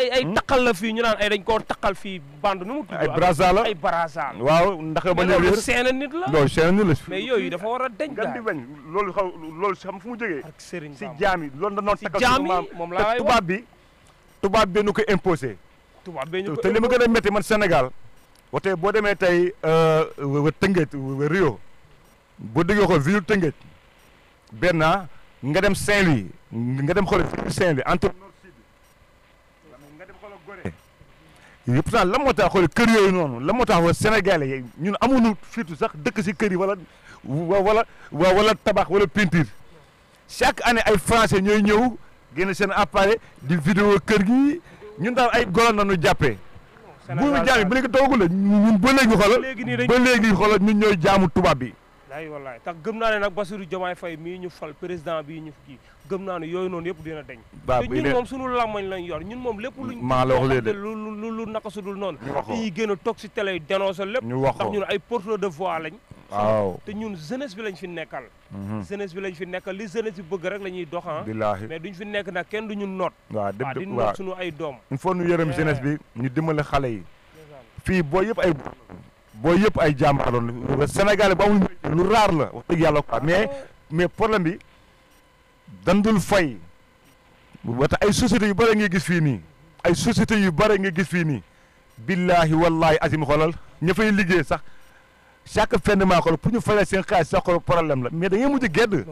ay taqal la fii ñu naan ay dañ koo taqal fii bande nu mu tudd ay brasa la ay brasa waaw ndax ba ñu loolu seena nit la loolu seena nit la mais yooyu dafa war a deñ gan di bañ loolu loolu xam fu mu jógee ak sëriñ si jaam yi loolu da noon takkal jaam maam yi moom laa tubaab bi nu ko imposé te li ma gën a métti man Sénégal wate boo demee tey wa Tëngéej wa Rio boo déggee ko ville Tëngéej benn nga dem Saint-Louis nga dem xool Saint-Louis entre nord sud nga dem xool Gorée yëpp sax la moo tax xool kër yooyu noonu la moo tax wa Sénégalais yi ñun amuñu fiitu sax dëkk si kër yi wala tabax wala peinture chaque année ay français ñooy ñëw génn seen appareil di vidéo kër gi ñun daal ay golo nañu jàppee bu ñu jaam ba léegi toogul la ñun ba léegi xoolal ñun ñooy jaamu tubaab bi wallaay wallaay tax gëm naa ne nag Bassirou Diomaye Faye mii ñu fal président bii ñu kii gëm naa ne yooyu noonu yëpp dina deñ te ñun moom suñu làmmañ lañ yor ñun moom lépp luñ maa la wax léegi lu naka sudul noonu dañuy gën a toog si télé yi dénoncer lépp ndax ñun ay porteurs de voix lañ waaw te ñun jeunesse bi lañ fi nekkal jeunesse bi lañ fi nekkal li jeunesse bi bëgg rek la ñuy doxan mais duñ fi nekk nag kenn duñu noot waaw di noot suñu ay doom il faut ñu yërëm jeunesse bi ñu dimbale xale yi fii boo yëpp ay jàmbaarloon Sénégal bu amul lu raar la wax dëgg yàlla quoi mais problème bi dandul fay wata ay sociétés yu bëri nga gis fii nii ay sociétés yu bëri nga gis fii nii billaahi wallaahi azim xoolal ña fay liggéey sax chaque fin de mois xool pour ñu fayal seen xaalis sax xool problème la mais da ngay mujj gedd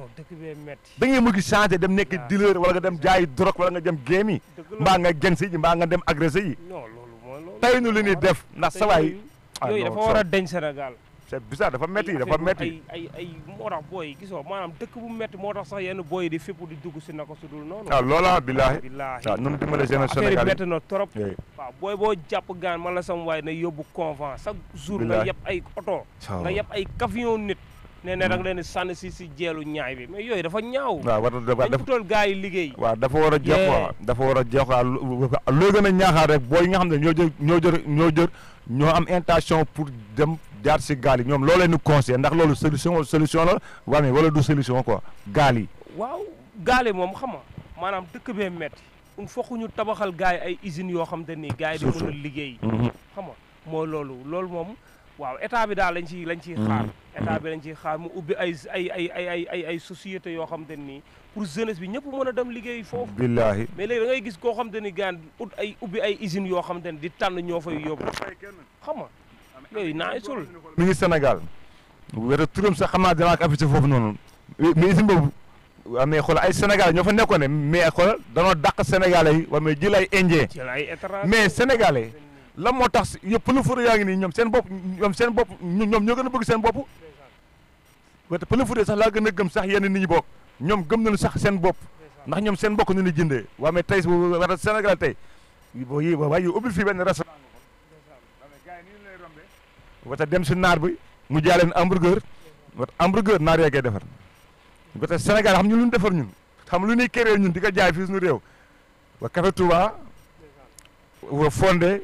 da ngay mujj changé dem nekk dealer wala nga dem jaayi drogue wala nga dem géem yi mbaa nga gen si ji mbaa nga dem agressé yi tey nu li ñuy def ndax sawaay yooyu dafa war a deñ Sénégal c'est bizarre dafa métti dafa métti ay moo tax booy gisoo maanaam dëkk bu métti moo tax sax yenn booy di fépp di dugg si naka su dul noonu waaw loola billaahi waaw nun dimbale jeunesse Sénégal métti na trop waaw booy boo jàpp gaan man la sam waay na yóbbu convent chaque jour nga yeb ay oto nga yeb ay camion nit ne da nga leen di sànni si jeelu ñaay bi mais yooyu dafa ñaaw waaw dañ tool gars yi liggéey waaw dafa war a jeex quoi dafa war a jeex quoi loo gën a ñaaxaar rek booy yi nga xam ne ñoo am intention pour dem jaar si gaal yi ñoom loo leen di conseillé ndax loolu solution la wala du solution quoi gaal yi waaw gaal yi moom xam nga maanaam dëkk bee metti il faut que ñu tabaxal gars yi ay usines yoo xam te ni gars yi di mën a liggéey xam nga mooy loolu moom waaw état bi daal lañ ciy xaar état bi lañ ciy xaar mu ubbi ay sociétés yoo xam te nii pour jeunesse bi ñëpp mën a dem liggéey foofu billaahi mais léegi da ngay gis koo xam te ni gaan ubbi ay usines yoo xam te ni di tànn ñoo fay yóbbu xam nga yooyu naay sul mi ngi Sénégal wéta turam sax xam naa dinaa ko affiché foofu noonu mais usine boobu waaw mais xoolal ay Sénégalais ñoo fa nekkoon ne mais xoolal danoo dàq Sénégalais yi waaw mais jël ay Indien mais Sénégalais lan moo tax yëpp pël yaa ngi nii ñoom seen bopp ñoom ñoo gën a bëgg seen bopp wate pël sax laa gën a gëm sax yenn nit ñi bokk ñoom gëm nañu sax seen bopp ndax ñoom seen bokk nu ñu jëndee waaw mais tey wata Sénégal tey waaye yu ubbil fii benn restaurant wata dem si naar bi mu jaay leen hamburger naar yee koy defar wata Sénégal xam ñu lu ñu defar ñun xam lu ñuy créer ñun di ko jaay fii suñu réew wa café Touba wa fondé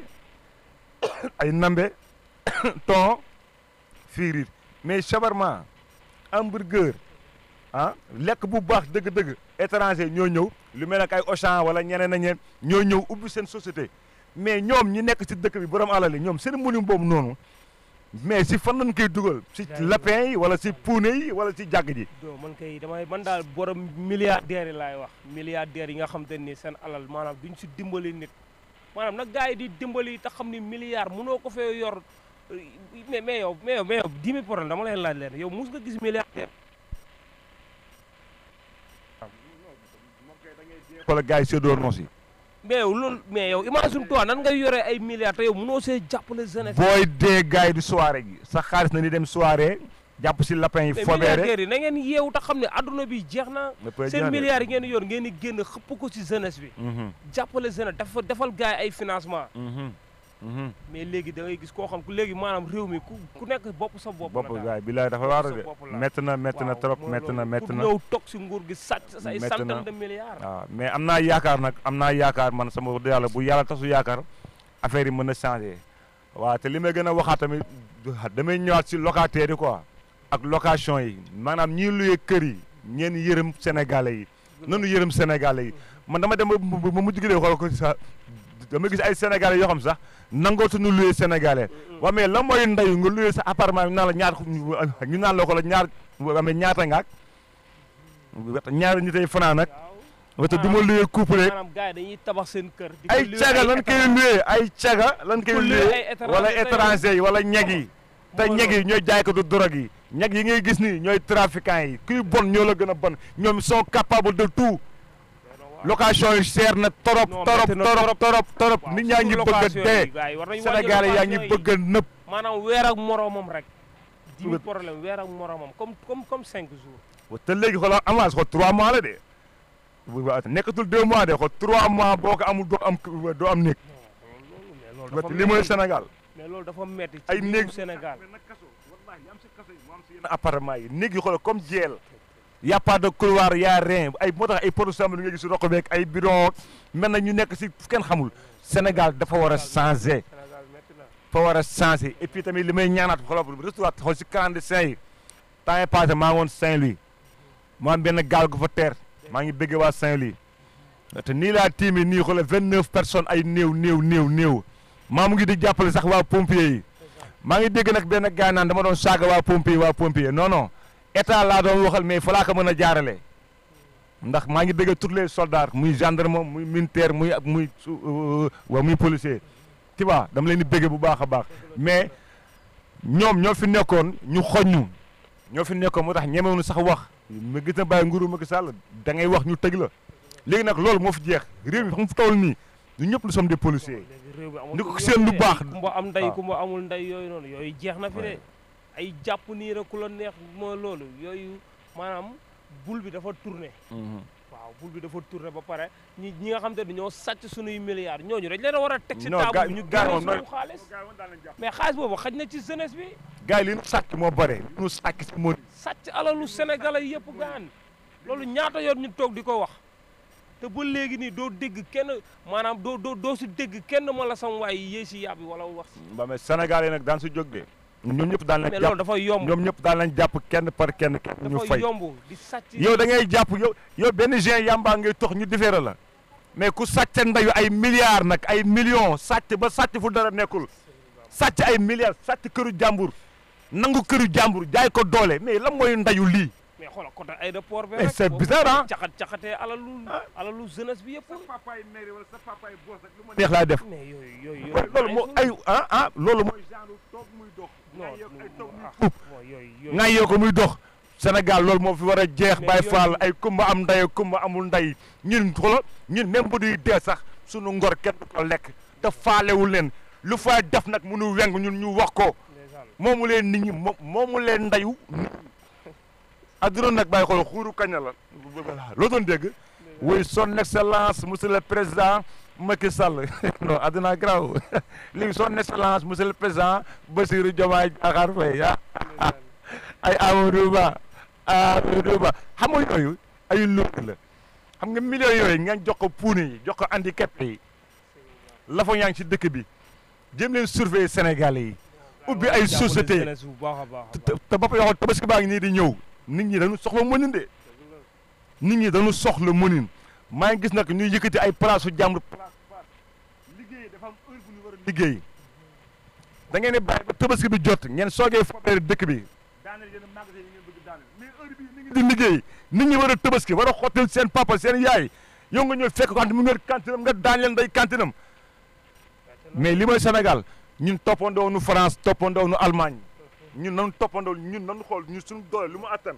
ay nambe thon fiiriir mais shawarma hamburger lekk bu baax dëgg-dëgg étranger ñoo ñëw lu mel ne ay Auchan wala ñeneen ak ñeneen ñoo ñëw ubbi seen société mais ñoom ñi nekk si dëkk bi borom alal yi ñoom seen mulim boobu noonu mais si fan lañ koy dugal si lapin yi wala si puune yi wala si jàgg ji man daal borom milliardaires yi laay wax milliardaires yi nga xam te ni seen alal maanaam duñ si dimbali nit maanaam nag gars yi di dimbali te xam ni milliard mënoo ko fee yor mais yow 10 000 problème dama leen laaj leen yow mus nga gis milliardaire wala gars yi séddoo noos yi mais yow imagine toi nan ngay yore ay milliards te yow mënoo see jàppale jeunesse booy dee gars yi di soirée gi sa xaalis na ni dem soirée jàpp si lapin yi fobeere milliardaires yi na ngeen yeewu te xam ne adduna bi jeex na seen milliards yi ngeen yor ngeen di génn xëpp ko si jeunesse bi jàppale jeunesse defal gars yi ay financement mais léegi da ngay gis koo xam léegi maanaam réew mi ku nekk bopp sa bopp gars yi bilaay dafa waar de métti na trop métti na ñëw toog si nguur gi sàcc say centaine de milliards waaw mais am naa yaakaar man sama wax dëgg yàlla bu yàlla tasu yaakaar affaire yi mën na changé waaw te li may gën a waxaat tamit damay ñëwaat si locataires yi quoi ak location yi maanaam ñii luyee kër yi ñeen yërëm sénégalais yi nanu yërëm sénégalais yi man dama dem ba mujj gi dee xool ko sa dama gis ay sénégalais yoo xam sax nangootuñu loué sénégalais waaw mais la mooy ndeyu nga loué sa appartement ñu naan la ñaar ñu naan la ko la ñaar amee ñaata ngaak ñaari nit ay fanaan nag wata du ma loué couple maanaam gars yi dañuy tabax seen kër ay caga lan koy loué ay caga lan koy loué wala étranger yi wala ñeg yi te ñeg yi ñooy jaay ko du drogue yi ñeg yi ngay gis nii ñooy trafiquants yi kuy bon ñoo la gën a bon ñoom sont capables de tout location yi seer na torop nit ñaa ngi bëgg a dee Sénégalais yaa ngi bëgg a nëpp maanaam weer ak moromam rek 10 000 problème weer ak moromam comme 5 jours te léegi xoolal avance xool 3 mois la de nekkatul 2 mois de xool 3 mois boo ko amul doo am néeg li mooy Sénégal mais loolu dafa metti ay néeg Sénégal appartement yi néeg yi xoolal comme jeel y a pas de couloir y a rien ay moo tax ay production bi nga gis si roq beeg ay bidon mel na ñu nekk si kenn xamul Sénégal dafa war a changer dafa war a changer et puis tamit li may ñaanaat xoolal restaurant xool si clandestin yi temps yi passé maa ngi woon Saint-Louis moo am benn gaal gu fa teer maa ngi bëgg waa Saint-Louis te nii laa tiimi nii xoolal 29 personnes ay néew maa mu ngi di jàppale sax waa pompier yi maa ngi dégg nag benn gars naan dama doon saaga waa pompier non état laa doon waxal mais fa laa ko mën a jaarale ndax maa ngi dégg tous les soldats muy gendarme muy militaire muy policier tu vois dama leen di bëgg bu baax a baax mais ñoom ñoo fi nekkoon ñu xoññu ñoo fi nekkoon moo tax ñemewuñu sax wax ma gis na bàyyi nguuru Macky Sall da ngay wax ñu tëj la léegi nag loolu moo fi jeex réew mi xam fu toll nii ñu ñëpp lu sommes des policiers ni ko seen lu baax kumba am ndey kumba amul ndey yooyu noonu yooyu jeex na fi de ay jàpp nii rek ku la neex moo loolu yooyu maanaam bul bi dafa tourné waaw bul bi dafa tourné ba pare ñi nga xam te ne ñoo sàcc sunuy milliards ñooñu rek leen a war a teg si table ñu génne suñu xaalis mais xaalis boobu xaj na ci jeunesse bi gars yi li ñu sàcc moo bare li ñu sàcc si moo sàcc alalu sénégalais yëpp gaan loolu ñaata yoon ñu toog di ko wax te ba léegi nii doo dégg kenn maanaam doo si dégg kenn ma la sam waay yéey si yàbbi wala wax si ba mais sénégalais nag daan si jóg de ñoom ñëpp daan lañ mais loolu dafa yomb ñoom ñëpp daan lañ jàpp kenn par kenn ñu fay dafa yomb di sàcc yow da ngay jàpp yow benn gen yamba ngay tox ñu différé la mais ku sàcc ndayu ay milliards nag ay millions sàcc ba sàcc fu dara nekkul sàcc ay milliards sàcc këru jàmbur nangu këru jàmbur jaay ko doole mais lan mooy ndayu lii mais xoolal côté aéroport bi rek c'est bizarre ah caxatee alalu jeunesse bi yëpp sa papaay maire wala sa papaay boss ak lu ma neex laay def mais yooyu loolu moo ay loolu mooy genre toog muy dox ngay yoo ko muy dox Sénégal loolu moo fi war a jeex Baye Fall ay kumba am nday kumba amul nday ñun xoolal ñun même bu duy dee sax sunu ngor kenn du ko lekk te faalewul leen lu fay def nag mënu weng ñun ñu wax ko moomu leen nit ñi moomu leen ndayu adduna nag bàyyi xool xuuru kaña la loo doon dégg oui son excellence monsieur le président Macky Sall non adduna graw léegi son excellence monsieur le président Bassirou Diomaye Diakhar Faye ay Amadou Ba xam nga yooyu ay luur la xam nga millions yooyu ngeen jox ko puune yi jox ko handicapé yi la fa yaa ngi ci dëkk bi jëm leen surveiller Sénégalais yi ubbi ay société te ba yoo xam tabaski baa ngi nii di ñëw nit ñi dañu soxla mënin de nit ñi dañu soxla mënin maa ngi gis nag ñuy yëkkati ay place su jàmbur liggéey dafa am heure bu ñu war a liggéey da ngeen di bàyyi ba tabaski bi jot ngeen soogee fobeere dëkk bi daaneel yenn magasin yi ngeen bëgg daaneel mais heure bi ni ngi di liggéey nit ñi war a tabaski war a xottil seen papa seen yaay yow nga ñëw fekk ko xam ne mu ngi kantinam nga daaneel nday kantinam mais li mooy Sénégal ñun toppandoo nu France toppandoo nu Allemagne ñun nañu toppandoo ñun nañu xool ñun suñu doole lu mu attan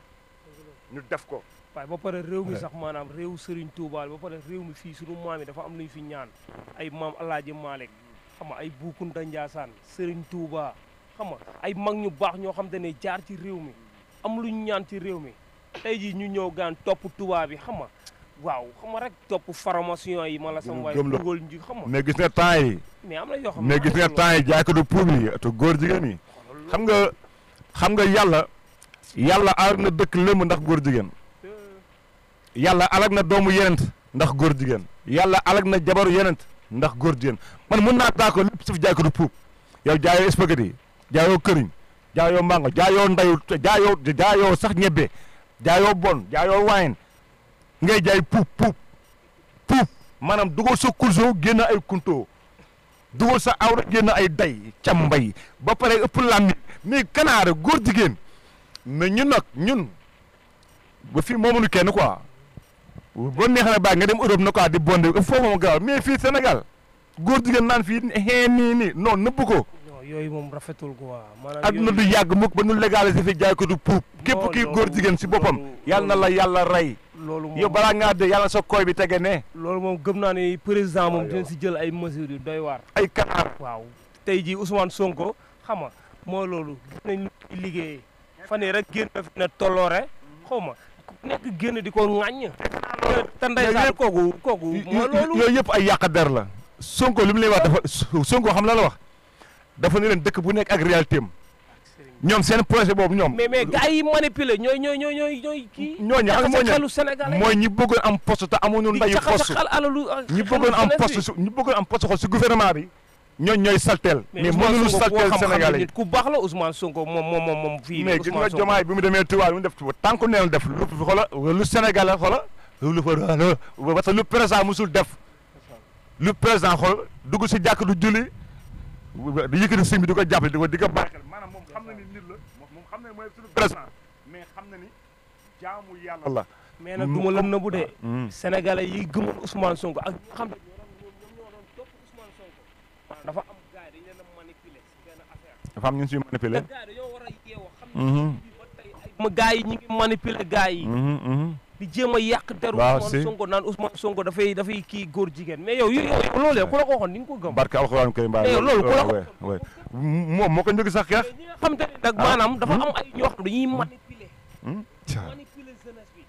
ñu def ko. waaye ba pare réew mi sax maanaam réew Serigne Touba ba pare réew mi fii suñu maam yi dafa am lu ñu fi ñaan ay maam El Hadj Malick xam nga ay Boukounta Ndiassane Serigne Touba xam nga ay mag ñu baax ñoo xam te ne jaar ci réew mi am lu ñu ñaan ci réew mi tey jii ñu ñëw gaan topp Touba bi xam nga waaw xam nga rek topp formation yi ma la sama waay dugal nji xam nga mais gis nga temps yi mais am na yoo xam mais gis nga temps yi jaay ko du puub yi te góor jigéen yi xam nga yàlla alag na dëkk lëmm ndax góor jigéen yàlla alag na doomu yenent ndax góor jigéen yàlla alag na jabaru yenent ndax góor jigéen man mën naa taa ko lépp suuf jaay ko du puub yow jaayoo spaghetti jaayoo këriñ jaayoo mango jaayoo ndayu jaayoo sax ñebbe jaayoo bon jaayoo waayen ngay jaay puub maanaam dugal sa kurso génn ay kunto dugal sa awra génn ay day cambay ba pare ëpp làmmi mais kanaara góor jigéen mais ñun nag ñun ba fii moomuñu kenn quoi boo neexee nag bàyyi nga dem Europe na quoi di bonde foofu moom gaaw mais fii Sénégal góor jigéen naan fii nii non nëbb ko. yooyu moom rafetul quoi. maanaam adduna du yàgg mukk ba ñu légaliser fi jaay ko du puub. képp kii góor jigéen si boppam. yàlla na la yàlla rey. loolu moom yow balaa ngaa de yàlla sa koy bi tege ne. loolu moom gëm naa ne président moom dina si jël ay mesures yu doy waar. ay kanaar. waaw tey jii Ousmane Sonko xam nga mooy loolu gis nañ lu liggéeyee fan yii rek génn fi ne tolloore xaw ma ku nekk génn di ko ŋàññ. te ndeysaan kooku mooy loolu. yooyu yëpp ay yàq der la. Sonko li mu lay wax dafa Sonko xam la la wax dafa ne leen dëkk bu nekk ak réalité am ñoom seen projet boobu ñoom. mais gars yi manipulé ñooy kii. ñooñu xam nga xelu Sénégalais mooy ñi bëggoon am poste te amuñu ndayu poste ñi bëggoon am poste xool si gouvernement bi ñooñu ñooy salteel. mais mënuñu salteel Sénégalais yi nit ku baax la Ousmane Sonko moom fii. mais gis nga Diomaye bi mu demee Touba bi mu def tànk neel def lu xoola lu Sénégalais xoola lu fa parce que lu président musul def lu président xool dugg si jàkk du julli di yëkkati sëñ bi di ko jàppale di ko bàyyi xel maanaam moom xam na ni nit la moom xam na ni mooy suñu président mais xam na ni jaamu yàlla la. mais nag du ma la nëbbu de. Sénégalais yi gëmul Ousmane Sonko ak ñi xam ne ñoo doon topp Ousmane Sonko. dafa am gars yi dañ leen a manipuler si benn affaire. dafa am ñu siy manipuler. te gars yi dañoo war a yeewoo xam ne ba tey ay gars yi ñu ngi manipuler gars yi. di jéem a yàq deru Ousmane Sonko naan Ousmane Sonko dafay kii góor jigéen mais yow loolu ku la ko waxoon ni nga ko gëm. barke alxuraan kay mbaa loolu ku la ko moom moo ko njëkk sax xeex. ñi nga xam te ne nag maanaam dafa am ay ñoo xam dañuy manipuler. manipuler jeunesse bi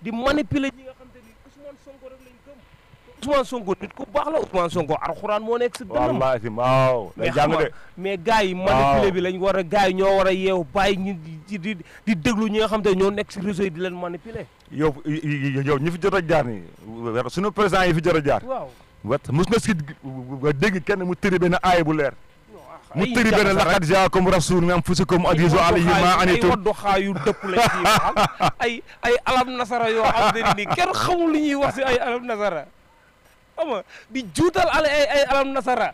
di manipuler ñi nga xam te ni Ousmane Sonko rek lañ gëm. Ousmane Sonko nit ku baax la Ousmane Sonko alxuraan moo nekk si dënnam. waaw day jàng de mais gars yi manipuler bi lañ war a gars yi ñoo war a yeew bàyyi ñu di déglu ñi nga xam te ne ñoo nekk si réseau yi di leen manipuler. yow ñi fi jot a jaar nii sunu président yi fi jot a jaar. waaw mos nga si dégg kenn mu tëri benn aaya bu leer. mu tëri benn laqad jaakum rasulun min anfusikum azizun alayhi ma anittum. ay wadduxaa yu dëpp lañ ciy wax ay alam nasara yoo xam ne ni kenn xamul li ñuy wax si ay alam nasara xam nga di juutal ay alam nasara.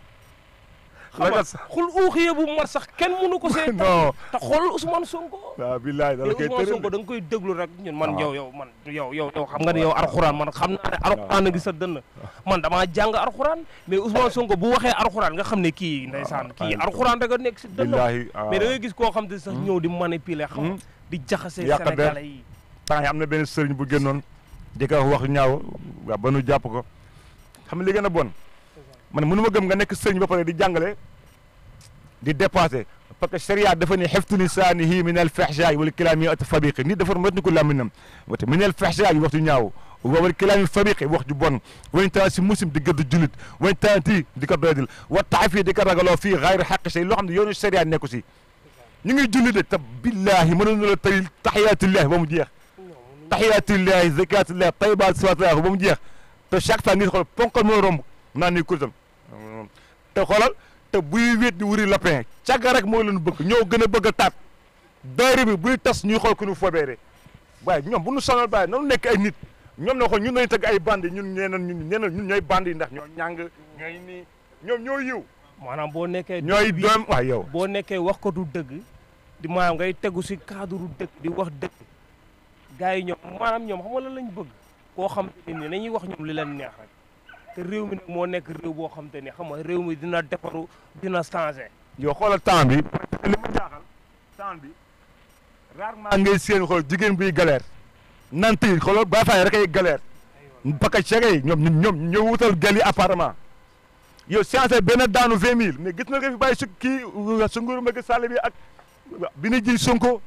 xam nga xul uuxiye bu mat sax kenn mënu ko see. non te xool Ousmane Sonko. waaw billaay dala koy Ousmane Sonko da nga koy déglu rek ñun man yow xam nga ne yow alxuraan man xam naa ne alxuraan a ngi sa dënn man damaa jàng alxuraan mais Ousmane Sonko bu waxee alxuraan nga xam ne kii ndeysaan kii alxuraan rek a nekk si dënn mais da ngay gis koo xam te sax ñëw di manipuler xam di jaxase Sénégalais yi. temps yi am na benn sëriñ bu génnoon di ko wax ñaaw waaw ba nu jàpp ko xam nga li gën a bon man mënu ma gëm nga nekk sëriñ ba pare di jàngale di dépassé parce que sharia dafa ne xeftu lisaanihi min al fahshaai wal kalaami at fabiqi nit dafa mot ni ko làmminam wate min al fahshaai waxtu ñaaw wal kalaami fabiqi wax ju bon wañ taa si muslim di gëdd julit wañ taati di ko doyadil wa taafi di ko ragaloo fii xayri xaq shay loo xam ne yoonu sharia nekku si ñu ngi julli de te billahi mënoon na la tey taxiyatullahi ba mu jeex taxiyatullahi zakatullahi tayibat salawatullahi ba mu jeex te chaque fois nit xool ponkal moo romb naan ni kursam te xoolal te buy wéet di wuri lapin càgga rek moo leen bëgg ñoo gën a bëgg a taat daayira bi buy tas ñuy xool ku ñu fobeere waaye ñoom bu ñu sonal bàyyi nanu nekk ay nit ñoom na xool ñun nañu tëgg ay bandi ñun ñun ñooy bandi ndax ñoo ñàng ñooy nii ñoom ñoo yiw maanaam boo nekkee ñooy doom waay yow boo nekkee wax ko du dëgg di maanaam ngay tegu si cadre dëgg di wax dëgg gars yi ñoom maanaam ñoom xam nga lan lañ bëgg koo xam te ni nañuy wax ñoom li leen neex rek te réew mi nag moo nekk réew boo xam te ni xam nga réew mi dina defaru dina changé. yow xoolal temps bi li ma jaaxal temps bi rarement ngay seen xool jigéen buy galère nant yi xoolal ba fay rek ay galère parce que chege yi ñoom ñoo wutal gel yi apparemment yow changé benn daanu 20 000 mais gis nga fi bàyyi su kii su nguuru Macky Sall bi ak bi ñu ji Sonko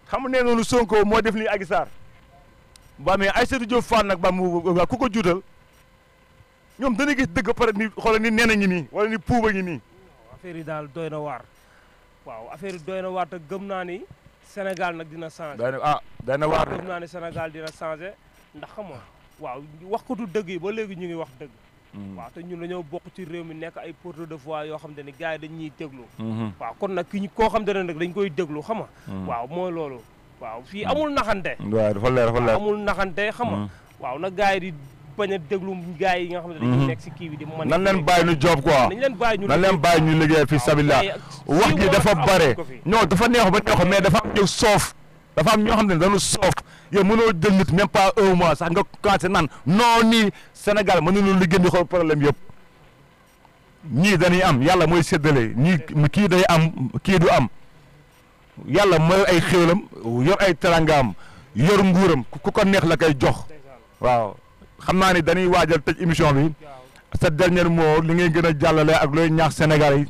xam ne noonu Sonko moo def nii Adji Sarr ba mais Aïssatou Diop Fall nag ba mu ku ko juutal ñoom dana gis dëgg pare ni xoolal ni nena ngi nii wala ni puuba ngi nii. affaire yi daal doy na waar waaw affaire yi doy na waar te gëm naa ni Sénégal nag dina changé. doy na waar gëm naa ni Sénégal dina changé ndax xam nga waaw wax ko du dëgg yi ba léegi ñu ngi wax dëgg. waaw te ñun dañoo bokk ci réew mi nekk ay porte de voix yoo xam te ne gars yi dañ ñuy déglu. waaw kon nag ki ñu koo xam te ne nag dañ koy déglu xam nga. waaw mooy loolu. waaw fii amul naxante. waaw dafa leer amul naxante xam nga. waaw nag gars yi di bañ a déglu gars yi nga xam ne dañuy nekk si kii bi di mën nan leen bàyyi ñu job quoi nañ leen bàyyi ñu nan leen bàyyi ñu liggéey fii sabilillah wax gi dafa bare non dafa neex ba neex mais dafa am ñëw soof dafa am ñoo xam ne dañu soof yow mënoo jël nit même pas 1 mois sax nga commencé naan non nii Sénégal mënuñu liggéey di xool problème yëpp ñii dañuy am yàlla mooy séddale ñii kii day am kii du am yàlla mooy ay xéwalam yor ay terangaam yor nguuram ku ko neex la koy jox waaw xam naa ni dañuy waajal tëj émission bi sa dernier mot li ngay gën a jàllale ak looy ñaax Sénégal yi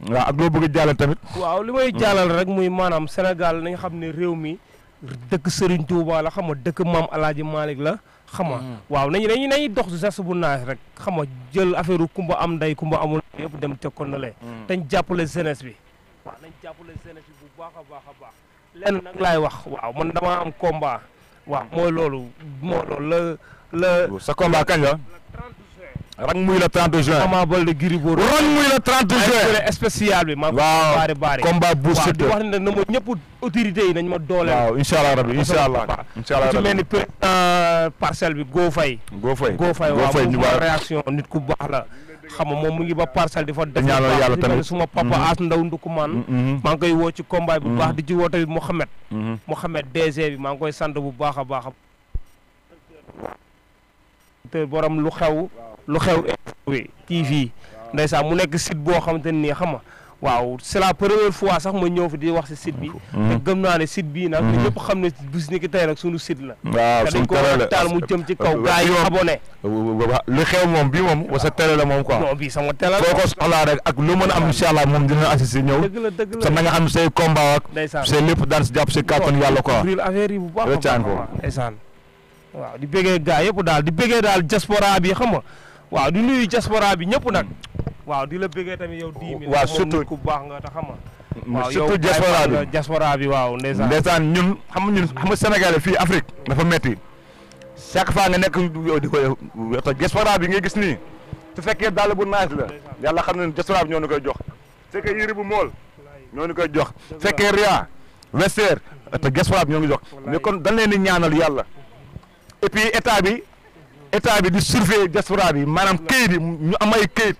waaw ak loo bëgg a jàllale tamit. waaw li may jàllal rek muy maanaam Sénégal nañ xam ne réew mi dëkk Serigne Touba la xam nga dëkk maam El Hadj Malick la xam nga waaw nañuy dox geste bu naaj rek xam nga jël affaire kumba am ndey kumba amul yëpp dem teg ko le dañ jàppale jeunesse bi waaw nañ jàppale jeunesse bi bu baax a baax a baax lenn nag laay wax waaw man damaa am combat waaw mooy loolu la sa combat kañ la. rang muy le 30 juin. Ama Baldé Gris Bordeaux. rang muy le 30 juin. spécial bi. waaw combat bu Siteu. di wax ne na ma ñëpp autorités yi nañ ma dooleel. waaw incha allah rabi incha allah. incha allah ci mel ni président parcelle bi Go Faye. Go Faye waaw mu réaction nit ku baax la. xam nga moom mu ngi ba parcelle di fa def. ñaanal yàlla tamit suma papa As Ndaw Ndukumaan. maa ngi koy woo ci combat bu baax di ci woo tamit Mouhamed DG bi maa ngi koy sant bu baax a baax. te borom lu xew bi TV ndeysaan mu nekk site boo xamante ne nii xam nga waaw c'est la première fois sax ma ñëw fi di wax si site bi te gëm naa ne site bii nag ñëpp xam ne bis ni ki tey rek suñu site la waaw te dañ ko taal mu jëm ci kaw gars yi abonné lu xew moom bii moom wa sa télé la moom quoi non bii sama télé la foo ko soxlaa rek ak lu mën a am incha allah moom dina assisté ñëw dëgg la te na nga xam say combat ak ndeysaan say lépp daan si jàpp si kàttan yàlla quoi affaire yi bu baax ndeysaan waaw di bëggee gars yëpp daal di bëggee daal diaspora bi xam nga waaw di nuyu diaspora bi ñëpp nag waaw di la bëggee tamit yow 10 000 waaw surtout ku baax nga te xam nga waaw surtout diaspora bi waaw ndeysaan ñun xam nga Sénégal fii Afrique dafa metti chaque fois nga nekk di ko te diaspora bi ngay gis nii su fekkee daal bu naaj la yàlla xam ne diaspora bi ñoo ñu koy jox fekkee yëri bu mool ñoo ñu koy jox fekkee ria wester te diaspora bi ñoo ngi jox mais kon dañ leen di ñaanal yàlla et puis état bi di surveiller diaspora bi maanaam këyit yi ñu am ay këyit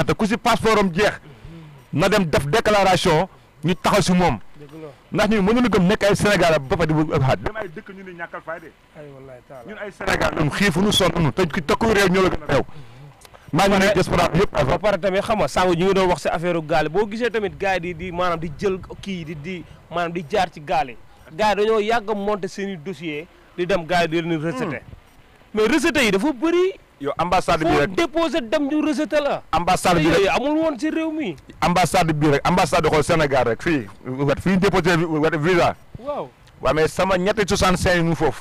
te ku si passeport am jeex na dem def déclaration ñu taxaw si moom ndax ñu mënuñu gëm nekk ay Sénégal ba pare dem ay dëkk ñu ni ñàkkal fayda ñun ay Sénégal ñun xiifuñu sonn te kuy réew ñoo la gën a réew maa ngi nuyu diaspora bi yëpp ba pare tamit xam nga sànq ñu ngi doon wax si affaire gaale boo gisee tamit gars yi di maanaam di jël kii di maanaam di jaar ci gaale gars yi dañoo yàgg a monter seen i dossier di dem gars yi di leen rejeté mais rejeté yi dafa bëri. yow ambassade bi rek foo déposé dem ñu rejeté la. ambassade bi rek amul woon ci réew mi. ambassade bi rek ambassade xool Sénégal rek fii déposé visa. waaw mais sama ñetti 65 ñu foofu